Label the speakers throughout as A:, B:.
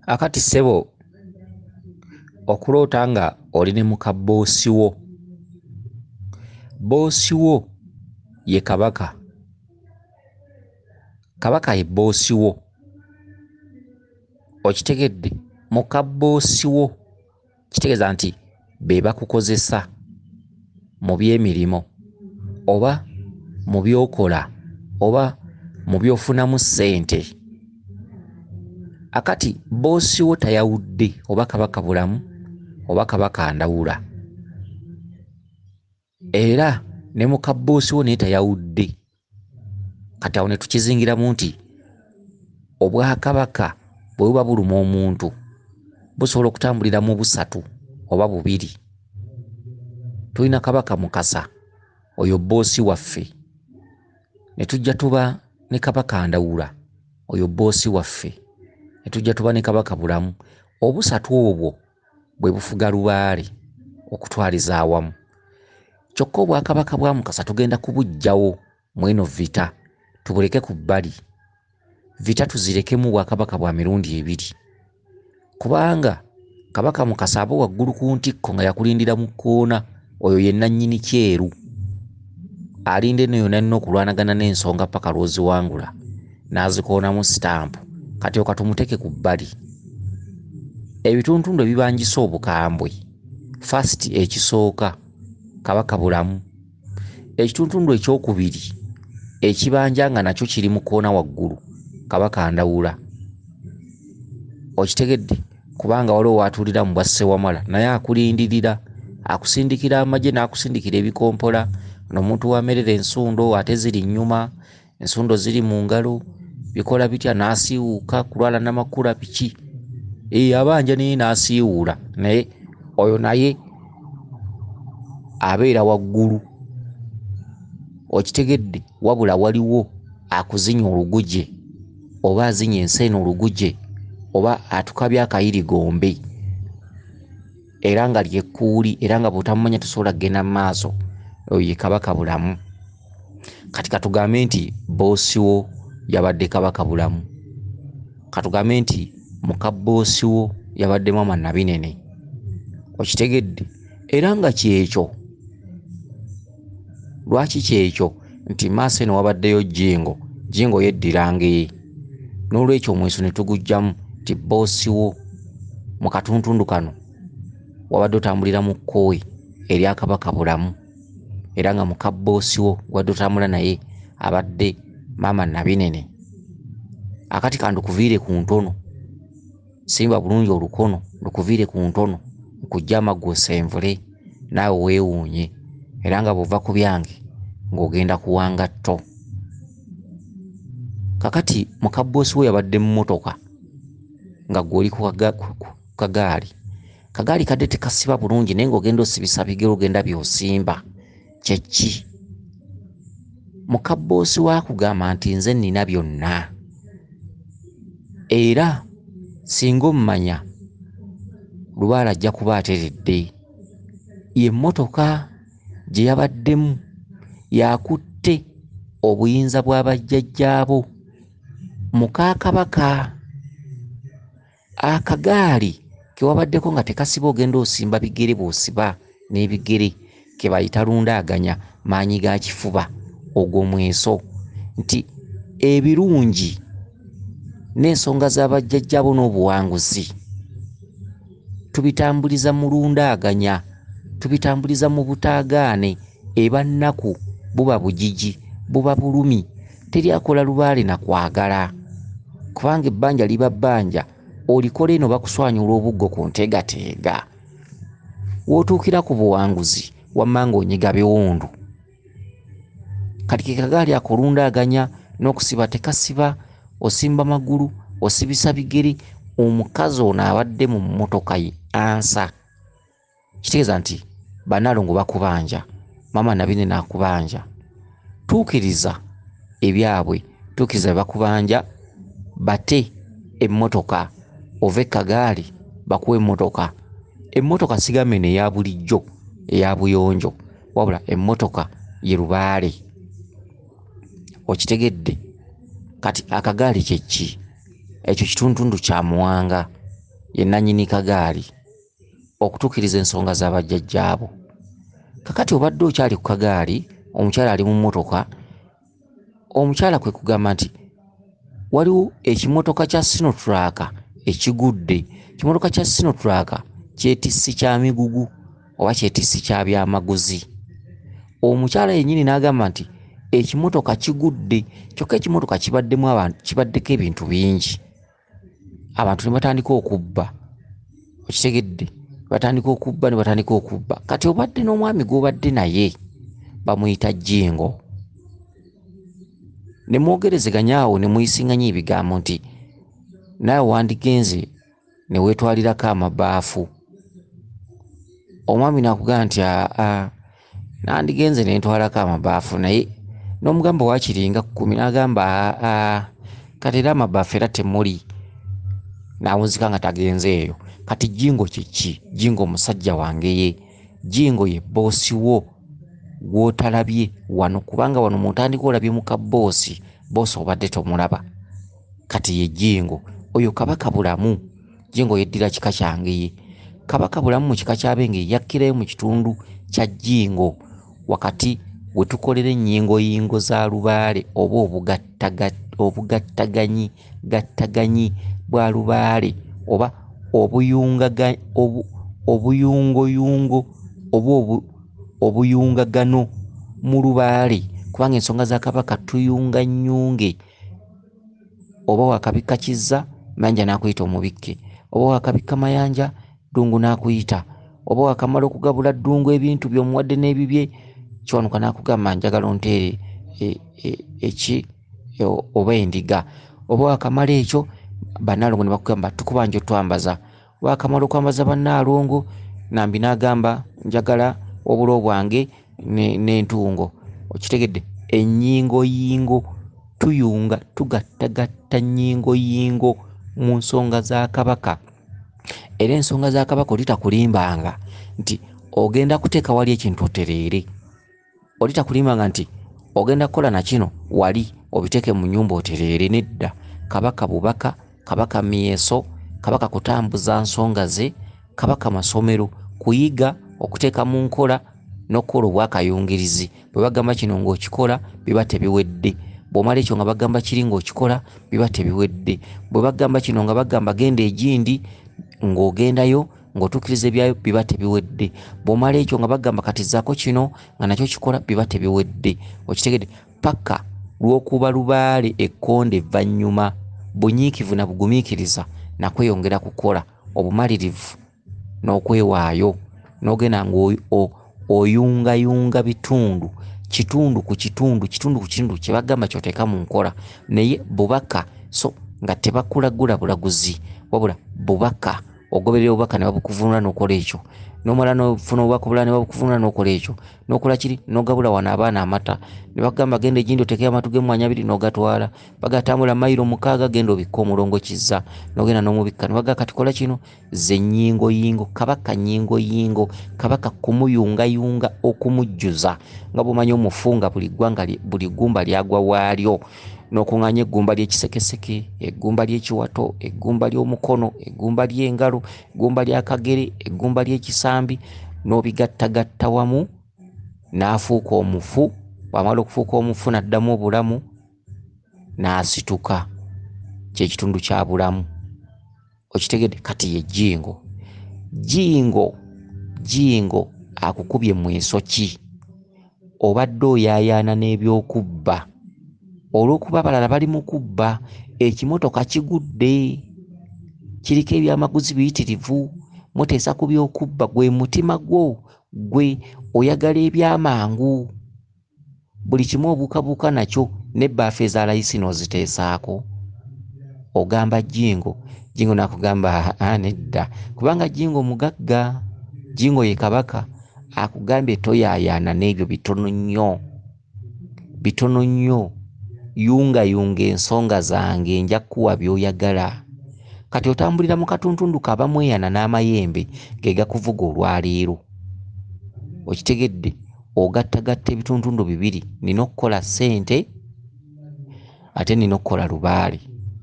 A: Akati ssebo okuloota nga oli ne muka bboosi wo. Bboosi wo ye Kabaka. Kabaka ye bboosi wo. Okitegedde? Muka bboosi wo kitegeeza nti be bakukozesa mu by'emirimu oba mu by'okola oba mu by'ofunamu ssente. Akati bboosi wo tayawudde oba Kabaka Bulamu oba Kabaka Ndawula. Era ne muka bboosi wo naye tayawudde. Kati awo ne tukizingiramu nti obwakabaka bwe buba buluma omuntu busobola okutambulira mu busatu oba bubiri. Tulina Kabaka Mukasa oyo bboosi waffe, ne tujja tuba ne Kabaka Ndawula oyo bboosi waffe, ne tujja tuba ne Kabaka Bulamu. Obusatu obwo bwe bufuga Lubaale okutwaliza awamu. Kyokka obwakabaka bwa Mukasa tugenda kubuggyawo mu eno vita tubuleke ku bbali. Vita tuzirekemu obwakabaka bwa mirundi ebiri. Kubanga Kabaka Mukasa aba waggulu ku ntikko nga yakulindira mu kkoona, oyo ye nnannyini kyeru. Alinda eno yonna yonna okulwanagana n'ensonga paka lw'oziwangula n'azikoonamu sitampu. Kati oka tumuteke ku bbali. Ebituntundu ebibangisa obukambwe, first ekisooka, Kabaka Bulamu. Ekituntundu ekyokubiri ekibanja nga nakyo kiri mu kkoona waggulu, Kabaka Ndawula. Okitegedde? Kubanga waliwo w'atuulira mu bwa Ssewamala naye akulindirira, akusindikira amagye n'akusindikira ebikompola. Ono omuntu w'amerera ensundo ate ziri nnyuma, ensundo ziri mu ngalo, bikola bitya n'asiiwuuka kulwala namakula biki. Ee, abanja naye n'asiiwuula naye oyo naye abeera waggulu. Okitegedde? Wabula waliwo akuzinya oluguje oba azinya ensi eno oluguje oba atukabya akayirigombe era nga lyekkuuli era nga bw'otamumanya tosobola kugenda mu maaso, oyo ye Kabaka Bulamu. Kati katugambe nti bboosi wo yabadde Kabaka Bulamu, katugambe nti muka bboosi wo yabadde Maama Nabinene. Okitegedde? Era nga kyekyo. Lwaki kyekyo nti maaso eno wabaddeyo Jjingo, Jjingo yeddira Ngeye. N'olwekyo omweso ne tuguggyamu nti bboosi wo mu katuntundu kano wabadde otambulira mu kkowe erya Kabaka Bulamu era nga muka bboosi wo gw'obadde otambula naye abadde Maama Nabinene. Akati kandukuviire ku ntono. Simba bulungi olukono lukuviire ku ntono nkujje amaggu osenvule naawe weewuunye era nga bw'ova ku byange ng'ogenda kuwa ngatto. Kakati muka bboosi wo yabadde mu mmotoka nga ggwe oli ku kagaali. Kagaali kadde tekasiba bulungi naye ng'ogenda osibisa bigere ogenda by'osimba. Kye ki? Muka bboosi wo akugamba nti nze nnina byonna era singa ommanya Lubaale ajja kuba ateredde. Y'emmotoka gye yabaddemu y'akutte obuyinza bwa bajjajjaabo muka Kabaka. Akagaali ke wabaddeko nga tekasiba ogenda osimba bigere bw'osiba n'ebigere ke bayita lundaaganya maanyi ga kifuba ogwo mweso nti ebirungi n'ensonga za bajjajjaabo n'obuwanguzi tubitambuliza mu lundaaganya, tubitambuliza mu butaagaane, eba nnaku, buba bugigi, buba bulumi. Teri akola lubaale na kwagala kubanga ebbanja liba bbanja olikola eno bakuswanyula obuggo ku nteegateega. W'otuukira ku buwanguzi wamma ng'onyiga biwundu. Kati ke kagaali ako olundaaganya n'okusiba tekasiba, osimba magulu, osibisa bigere. Omukazi ono abadde mu mmotoka ye ansa. Kitegeeza nti Bannalongo bakubanja, Maama Nabinene akubanja. Tuukiriza ebyabwe, tuukiriza bye bakubanja bate emmotoka ove ku kagaali bakuwe emmotoka. Emmotoka sigamba eno eya bulijjo eya buyonjo wabula emmotoka ye lubaale. Okitegedde? Kati akagaali kye ki? Ekyo kituntundu kya Muwanga. Ye nannyini kagaali okutuukiriza ensonga za bajjajjaabo. Kakati obadde okyali ku kagaali, omukyala ali mu mmotoka, omukyala kwe kugamba nti waliwo ekimotoka kya Sinotruck ekigudde. Ekimotoka kya Sinotruck kyetissi kya migugu oba kyetissi kya byamaguzi. Omukyala yennyini n'agamba nti ekimotoka kigudde, kyokka ekimotoka kibaddemu abantu, kibaddeko ebintu bingi. Abantu ne batandika okubba, okitegedde? Batandika okubba ne batandika okubba. Kati obadde n'omwami gw'obadde naye bamuyita Jjingo. Ne mwogerezeganya awo ne muyisinganya ebigambo nti naawe wandigenze ne weetwalirako amabaafu. Omwami n'akugamba nti aa, nandigenze ne ntwalako amabaafu, naye n'omugamba waakiri nga 10, n'agamba aa, kati era amabaafu era temuli. N'awunzika nga tagenze eyo. Kati Jjingo kye ki? Jjingo musajja wange ye. Jjingo ye bboosi wo gw'otalabye wano, kubanga wano mu ntandikwa olabye muka bboosi, bboosi obadde tomulaba. Kati ye Jjingo. Oyo Kabaka Bulamu. Jjingo yeddira kika kyange ye. Kabaka Bulamu mu kika ky'Abenge yakkirayo mu kitundu kya Jjingo wakati we tukolera ennyingoyingo za lubaale oba obugattaganyi gattaganyi bwa lubaale oba obuyungoyungo oba obuyungagano mu lubaale, kubanga ensonga za Kabaka tuyunga nnyunge. Oba wakabikka Kizza, Mayanja n'akuyita omubikke, oba wakabikka Mayanja, Ddungu n'akuyita, oba wakamala okugabula Ddungu ebintu by'omuwadde n'ebibye, Kiwanuka n'akugamba njagala onteere eki oba endiga, oba wakamala ekyo bannaalongo ne bakugamba tukubanja otwambaza, wakamala okwambaza bannaalongo, Nambi n'agamba njagala obulo bwange n'entungo. Okitegedde? Ennyingoyingo tuyunga, tugattagatta nnyingoyingo mu nsonga za Kabaka. Era ensonga za Kabaka oli takulimbanga nti ogenda kuteeka wali ekintu otereere, oli takulimbanga nti ogenda kukola na kino wali obiteeke mu nnyumba otereere. Nedda. Kabaka bubaka, Kabaka myeso, Kabaka kutambuza nsonga ze, Kabaka masomero, kuyiga okuteeka mu nkola n'okukola obwakayungirizi. Bwe bagamba kino ng'okikola biba tebiwedde, bw'omala ekyo nga bagamba kiri ng'okikola biba tebiwedde, bwe bagamba kino nga bagamba genda egindi ng'ogendayo ng'otuukiriza ebyayo biba tebiwedde, bw'omala ekyo nga bagamba kati zzaako kino nga nakyo kikola biba tebiwedde. Okitegedde? Paka lw'okuba lubaale ekkonde evvannyuma, bunyiikivu na bugumiikiriza nakweyongera kukola, obumalirivu n'okwewaayo, n'ogenda ng'oyungayunga bitundu, kitundu ku kitundu, kitundu ku kitundu kye bagamba ky'oteeka mu nkola, naye bubaka, so nga tebakulagula bulaguzi, wabula bubaka. Ogoberera obubaka ne babukuvunula n'okola ekyo, n'omala n'ofuna obubaka obulala ne babukuvunula n'okola ekyo, n'okola kiri, n'ogabula wano abaana amata, ne bakugamba genda egindi oteekeyo amatu g'emmwanyi 2 n'ogatwala, bagatambula mayiro 6 genda obikke omulongo Kizza, n'ogenda n'omubikka, ne bagamba kati kola kino. Ze nnyingoyingo, Kabaka nnyingoyingo, Kabaka kumuyungayunga okumujjuza, nga bw'omanyi omufu nga buli ggwanga buli ggumba lyagwa waalyo, n'okuŋŋaanya eggumba ly'ekisekeseke, eggumba ly'ekiwato, eggumba ly'omukono, eggumba ly'engalo, eggumba ly'akagere, eggumba ly'ekisambi, n'obigattagatta wamu n'afuuka omufu. Bw'amala okufuuka omufu n'addamu obulamu n'asituka, kye kitundu kya Bulamu. Okitegedde? Kati ye Jjingo. Jjingo, Jjingo akukubye mweso ki? Obadde oyaayaana n'ebyokubba, olw'okuba abalala bali mu kubba, ekimotoka kigudde, kiriko ebyamaguzi biyitirivu, muteesa ku byokubba, gwe mutima gwo, gwe oyagala ebyamangu, buli kimu obuukabuuka nakyo, n'ebbaafu eza layisi n'oziteesaako. Ogamba Jjingo, Jjingo n'akugamba aa nedda, kubanga Jjingo mugagga, Jjingo ye Kabaka, akugambye toyaayaana n'ebyo bitono nnyo, bitono nnyo, yungayunga ensonga zange nja kukuwa by'oyagala. Kati otambulira mu katuntundu kabamweyana n'amayembe ge gakuvuga olwaleero. Okitegedde? Ogattagatta ebituntundu bibiri, nina okukola ssente ate nina okukola lubaale.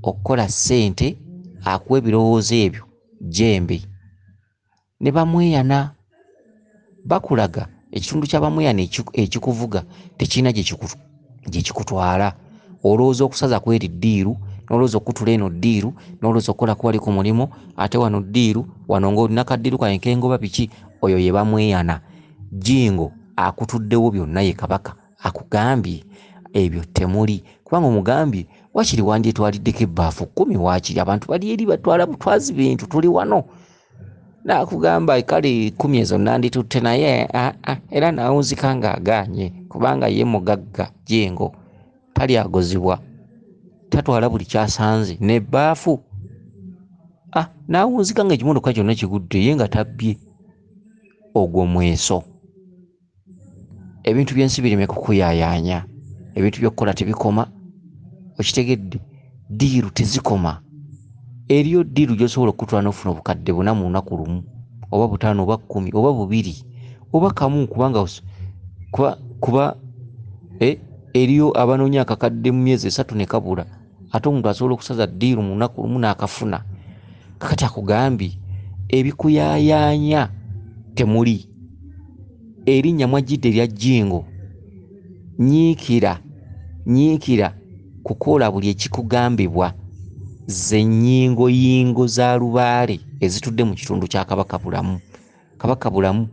A: Okukola ssente akuwa ebirowoozo ebyo Jjembe ne Bamweyana. Bakulaga ekitundu kya Bamweyana ekikuvuga tekirina gye kikutwala. Olowooza okusaza ku eri ddiiru, n'olowooza okukutula eno ddiiru, n'olowooza okukola ku wali ku mulimu, ate wano ddiiru, wano ng'olina kaddiiru kange kengoba biki, oyo ye Bamweyana. Jjingo akutuddewo byonna ye Kabaka akugambye ebyo temuli, kubanga omugambye wakiri wandyetwaliddeko ebbaafu 10 waakiri abantu bali eri batwala butwazi bintu, tuli wano. Naakugamba kale 10 ezo nanditutte naye era naawunzika ng'agaanye, kubanga ye mugagga Jjingo talyagozibwa, tatwala buli ky'asanze n'ebbaafu. Naawunzika ng'ekimotoka kyonna kigudde ye nga tabbye. Ogwo mweso. Ebintu by'ensi bireme kukuyaayaanya, ebintu by'okukola tebikoma, okitegedde, ddiiru tezikoma. Eriyo ddiiru gy'osobola okutwala n'ofuna obukadde 4 mu lunaku lumu, oba 5 oba 10 oba 2 oba 1, kubanga kuba eriyo abanoonya akakadde mu myezi 3 ne kabula, ate omuntu asobola okusaza ddiiru mu lunaku lumu n'akafuna. Kakati akugambye ebikuyaayaanya temuli. Erinnya mwajjidde erya Jjingo, nyiikira, nyiikira kukola buli ekikugambibwa. Ze nnyingoyingo za lubaale ezitudde mu kitundu kya Kabaka Bulamu. Kabaka Bulamu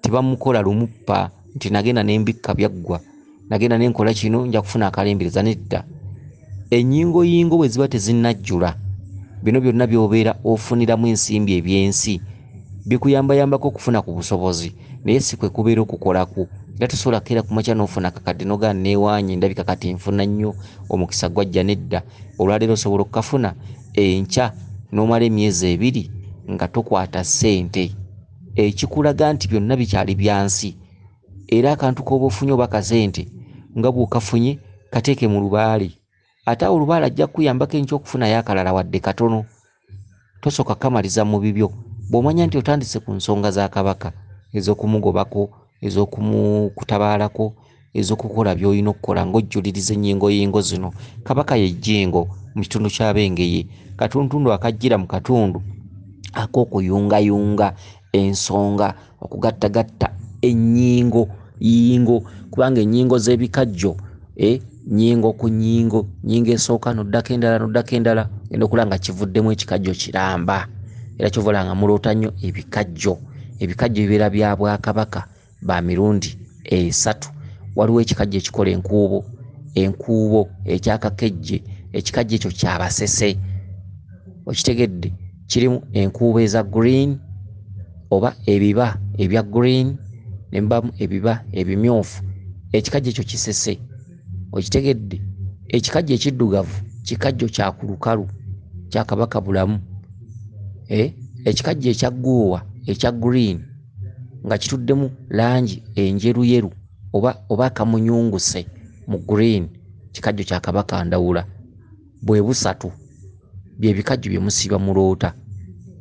A: tebamukola lumu ppa nti nagenda ne mbikka byaggwa, nagenda ne nkola kino nja kufuna akalembereza, nedda. Ennyingoyingo bwe ziba tezinnajjula, bino byonna by'obeera ofuniramu ensimbi eby'ensi bikuyambayambako okufuna ku busobozi, naye si kwe kubeera okukolako. Era tosobola kukeera ku makya n'ofuna akakadde n'ogaa neewaanye ndabika kati nfuna nnyo omukisa gwajja, nedda. Olwaleero osobola okukafuna, enkya n'omala emyezi 2 nga tokwata ssente, ekikulaga nti byonna bikyali bya nsi. Era akantu k'oba ofunye oba kasente nga bw'okafunye kateeke mu lubaale, ate awo olubaale ajja kukuyambako enkya okufunayo akalala wadde katono. Tosooka kukamaliza mu bibyo. Bw'omanya nti otandise ku nsonga za Kabaka ez'okumugobako, ez'okutabaalako, ez'okukola by'olina okukola ng'ojjuliriza ennyingoyingo zino. Kabaka ye Jjingo mu kitundu ky'Abengeye, katuntundu akajjira mu katundu ak'okuyungayunga ensonga, okugattagatta ennyingo yingo, kubanga ennyingo z'ebikajjo, nnyingo ku nnyingo, nnyingo esooka n'oddako endala n'oddako endala, ogenda okulaba nga kivuddemu ekikajjo kiramba. Era ky'ova olaba nga muloota nnyo ebikajjo. Ebikajjo bibeera bya bwakabaka ba mirundi 3. Waliwo ekikajjo ekikola enkuubo, enkuubo ekyakakejje, ekikajjo ekyo kya Basese. Okitegedde, kirimu enkuubo eza green oba ebiba ebya green ne mubamu ebiba ebimyufu. Ekikajjo ekyo kisese. Okitegedde, ekikajjo ekiddugavu kikajjo kya ku lukalu kya Kabaka Bulamu. Ekikajjo ekya ggoowa ekya green nga kituddemu langi enjeruyeru oba akamunyunguse mu green, kikajjo kya Kabaka Ndawula. Bwe busatu bye bikajjo bye musiiba muloota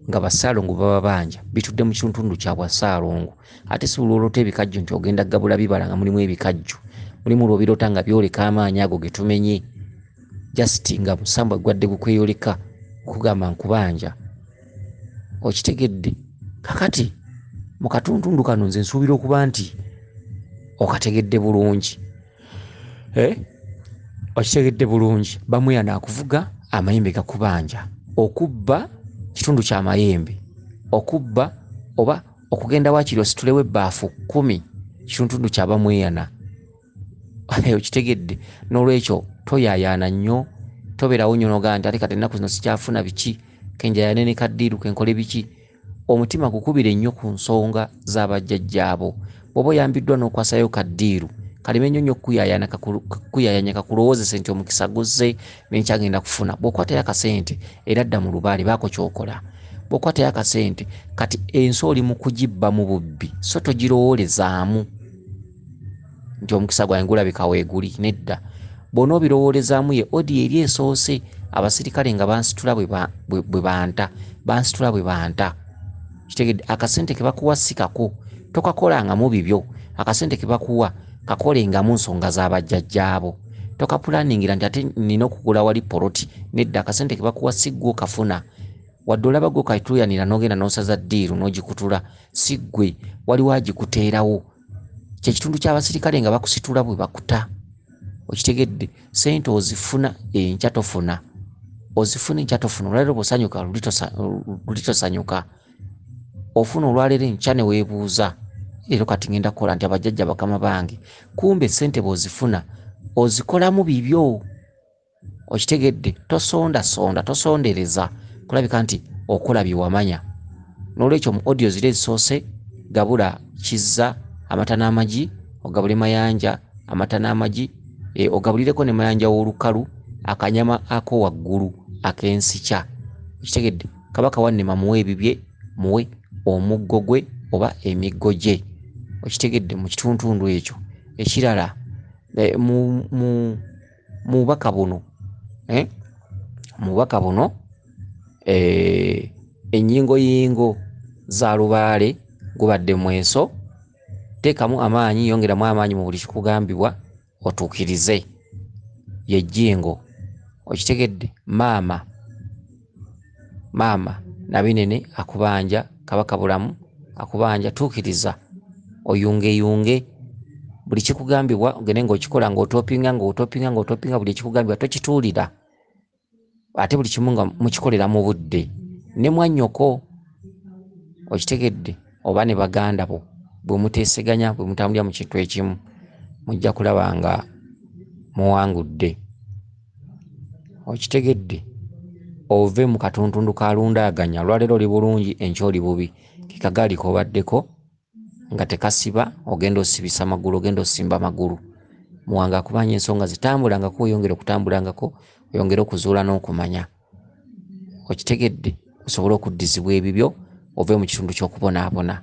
A: nga Bassaalongo baba banja, bitudde mu kitundu kya Bwassaalongo. Ate si buli lw'oloota ebikajjo nti ogenda kugabula bibala nga mulimu ebikajjo. Mulimu lw'obiroota nga byoleka amaanyi ago ge tumenye, just nga musambwa gwadde gukweyoleka okugamba nkubanja. Okitegedde? Kakati mu katuntundu kano nze nsuubira okuba nti okategedde bulungi. Okitegedde bulungi. Bamweyana akuvuga, amayembe gakubanja. Okubba kitundu kya mayembe, okubba oba okugenda waakiri ositulewo ebbaafu 10 kitundu kya Bamweyana. Okitegedde? N'olwekyo toyaayaana nnyo, tobeerawo nnyo n'ogamba nti ate kati ennaku zino sikyafuna biki, kenjayaane ne kaddiiru kenkole biki. Omutima gukubire nnyo ku nsonga z'abajjajjaabo. Bw'oba oyambiddwa n'okwasayo kaddiiru, kaleme nnyo nnyo okukuyaayanya kakulowoozese nti omukisa guzze n'enkyagenda kufuna. Bw'okwatayo akasente era dda mu lubaale, baako ky'okola. Bw'okwatayo akasente kati ensi oli mu kugibba mu bubbi, so togirowoolezaamu nti omukisa gwange gulabika weeguli, nedda. Bw'onoobirowoolezaamu ye odi eri esoose abasirikale nga bansitula bwe banta, bansitula bwe banta. Kitegedde, akasente ke bakuwa si kako, tokakolangamu bibyo. Akasente ke bakuwa kakolengamu nsonga z'abajjajjaabo. Tokapulaningira nti ate nnina okugula wali poloti, nedda. Akasente ke bakuwa si ggwe okafuna. Wadde olaba gwe katuuyanira n'ogenda n'osaza ddiiru n'ogikutula, si ggwe, waliwo agikuteerawo. Kye kitundu ky'abasirikale nga bakusitula bwe bakuta. Okitegedde? Ssente ozifuna enkya tofuna, ozifuna enkya tofuna. Olwaleero bw'osanyuka luli tosanyuka, ofuna olwaleero enkya ne weebuuza leero kati ngenda kukola nti abajjajja bakama bange. Kumbe ssente bw'ozifuna ozikolamu bibyo. Okitegedde? Tosondasonda, tosondereza kulabika nti okola bye wamanya. N'olwekyo mu audio ziri ezisoose, gabula Kizza amata n'amagi, ogabule Mayanja amata n'amagi, ogabulireko ne Mayanja w'olukalu akanyama ako waggulu ak'ensikya. Okitegedde? Kabaka Wannema muwe ebibye, muwe omuggo gwe oba emiggo gye. Okitegedde? Mu kituntundu ekyo. Ekirala, mu bubaka buno, mu bubaka buno, ennyingoyingo za lubaale gubadde mweso. Teekamu amaanyi, yongeramu amaanyi mu buli kikugambibwa otuukirize. Ye jjingo. Okitegedde? Maama, maama Nabinene akubanja, Kabaka Bulamu akubanja, tuukiriza, oyungeyunge buli kikugambibwa, ogende ng'okikola, ng'otopinga, ng'otopinga, ng'otopinga buli ekikugambibwa tokituulira, ate buli kimu nga mukikolera mu budde. Ne mwannyoko, okitegedde, oba ne baganda bo, bwe muteeseganya, bwe mutambulira mu kintu ekimu, mujja kulaba nga muwangudde. Okitegedde? Ove mu katuntundu ka lundaaganya. Olwaleero oli bulungi, enkya oli bubi. Ke kagaali k'obaddeko nga tekasiba, ogenda osibisa magulu, ogenda osimba magulu. Muwanga akubanja ensonga zitambulangako, oyongere okutambulangako, oyongere okuzuula n'okumanya. Okitegedde? Osobole okuddizibwa ebibyo, ove mu kitundu ky'okubonaabona.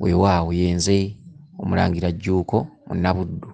A: Weewaawo ye nze Omulangira Jjuuko Munnabuddu.